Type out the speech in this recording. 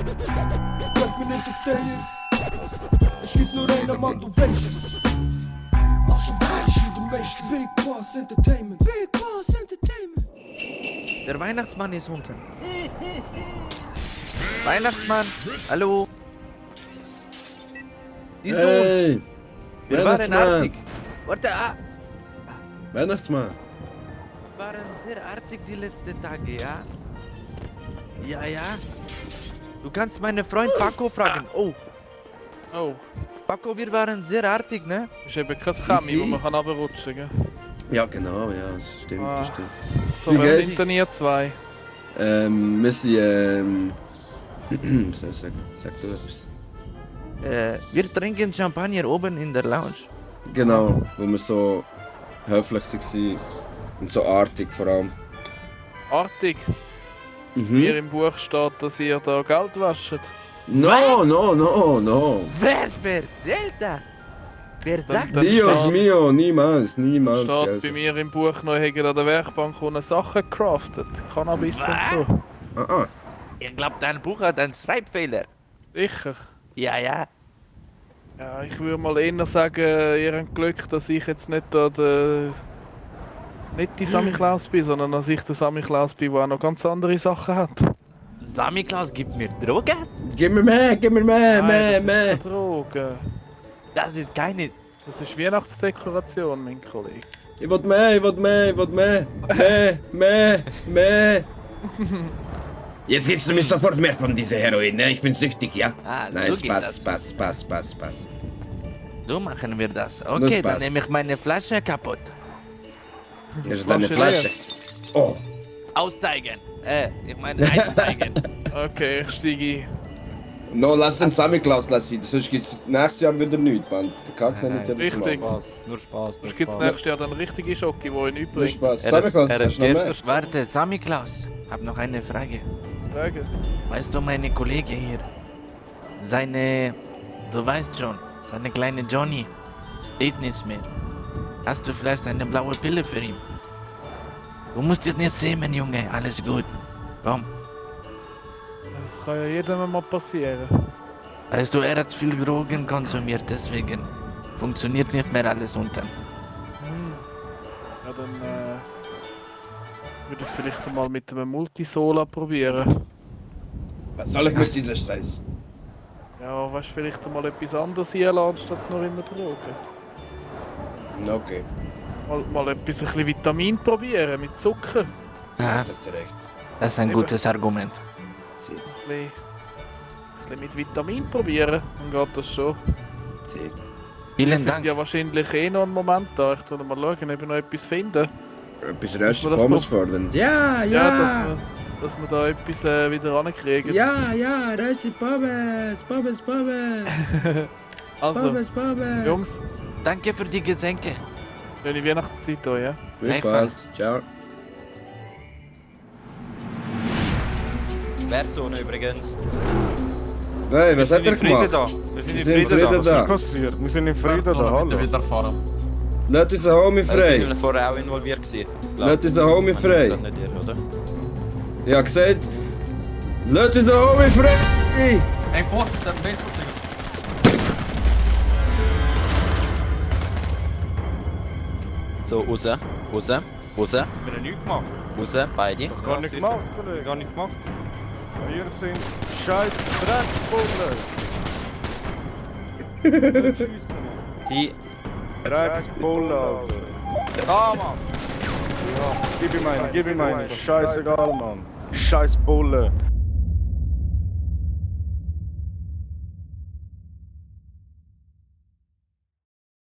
Bleib mir nicht auf der. Es gibt nur einen Mann, du weißt es. Also weißt du, du weißt Big Boss Entertainment. Big Boss Entertainment. Der Weihnachtsmann ist unten. Weihnachtsmann, hallo. Siehst du uns? Hey, Wir waren Weihnachtsmann. artig. Warte, Weihnachtsmann. wir waren sehr artig die letzten Tage, ja? Ja, ja. Du kannst meinen Freund Paco fragen. Oh, Oh, Paco, wir waren sehr artig, ne? ist eben kein Sami, wo man kann runterrutschen kann. Ja, genau, ja, das stimmt, das stimmt. So, Wie wer geht's? sind denn ihr zwei? Wir sind, was soll ich sagen? Sag du etwas. Wir trinken Champagner oben in der Lounge. Genau, wo wir so höflich waren und so artig vor allem. Artig. Mir Mhm. im Buch steht, dass ihr da Geld wascht. No, no, no, no. Wer erzählt das? Wer sagt Dann Dios steht- mio, niemals, niemals. Steht bei Geld. mir im Buch noch, ihr an der Werkbank ohne Sachen gecraftet. Cannabis und so. Ah, Ich glaube, dein Buch hat einen Schreibfehler. Sicher. Ja, ja. Ja, ich würde mal eher sagen, ihr habt Glück, dass ich jetzt nicht da nicht die Sammy Klaus bin, sondern dass ich der Sammy Klaus bin, der auch noch ganz andere Sachen hat. Sammy Klaus gibt mir Drogen? gib mir mehr, Nein, das mehr. ist keine Droge. Das ist keine... Das ist Weihnachtsdekoration, mein Kollege. Ich will mehr, ich will mehr, ich will mehr. Mehr. Jetzt gibst du mir sofort mehr von dieser Heroin, ne? Ich bin süchtig, ja? Ah, Nein, so geht das. Spaß. So machen wir das. Nur Okay, Spaß. dann nehme ich meine Flasche kaputt. Das ist deine Flasche Flasche. Oh, Aussteigen. Ich meine einsteigen. Okay, ich steige ein. no, lass den Sammy Klaus lassen, sonst gibt's nächstes Jahr wieder nichts, man. Verkackt nicht jedes Mal. Richtig. Nur Spaß. Sonst gibt es nächstes Jahr dann richtige Schocke, die nichts Nur bringen. Spaß. Sammy Klaus, er hast du noch mehr? Warte, Sammy Klaus. Hab noch eine Frage. Frage. Weißt du, meine Kollege hier, du weißt schon, seine kleine Johnny, steht nicht mehr. Hast du vielleicht eine blaue Pille für ihn? Du musst es nicht sehen, mein Junge, alles gut. Komm, Das kann ja jedem mal passieren. weißt du, er hat viel Drogen konsumiert, deswegen funktioniert nicht mehr alles unten. Ja, dann würde ich es vielleicht einmal mit einem Multisola probieren. Was soll ich mit dieser Scheiß? Ja, weißt du, vielleicht einmal etwas anderes einladen, statt nur immer Drogen. Okay, Mal etwas, ein bisschen Vitamin probieren, mit Zucker. Ah, das ist dir recht. das ist ein gutes Argument. Sehr, Ein bisschen mit Vitamin probieren, dann geht das schon. sehr. Wir Vielen sind Dank. ja wahrscheinlich eh noch einen Moment da. Ich will mal schauen, ob ich noch etwas finde. Etwas Rösten das Pommes fordern. Ja, Ja, dass wir da etwas wieder rankriegen. Ja, Rösti Pommes. Also, Jungs, Danke für die Geschenke. schöne Weihnachtszeit euch, ja? Viel Gleichfalls. Spaß. Ciao. Sperrzone übrigens. Nein, was hat er gemacht? Wir sind Wir in sind in Frieden Frieden da. da. Was ist passiert? Wir sind in Frieden da, hallo. Lass uns einen Homie Wir frei. sind vorher auch involviert gewesen. Lass uns einen Homie frei. Das nicht ihr, oder? Ich hab gesagt, lass uns einen Homie frei. Ey, Vorsicht, dann Baseball. So, raus. Wir haben nichts gemacht. Beide. Doch gar nicht gemacht, Kollege. Gar nicht gemacht. Wir sind scheiß Drecksbulle. Nicht schiessen, Mann. Sie. Drecksbulle, Alter. Ah, Mann. Ja, gib ihm einen. Scheißegal, Mann. Scheiß Bulle.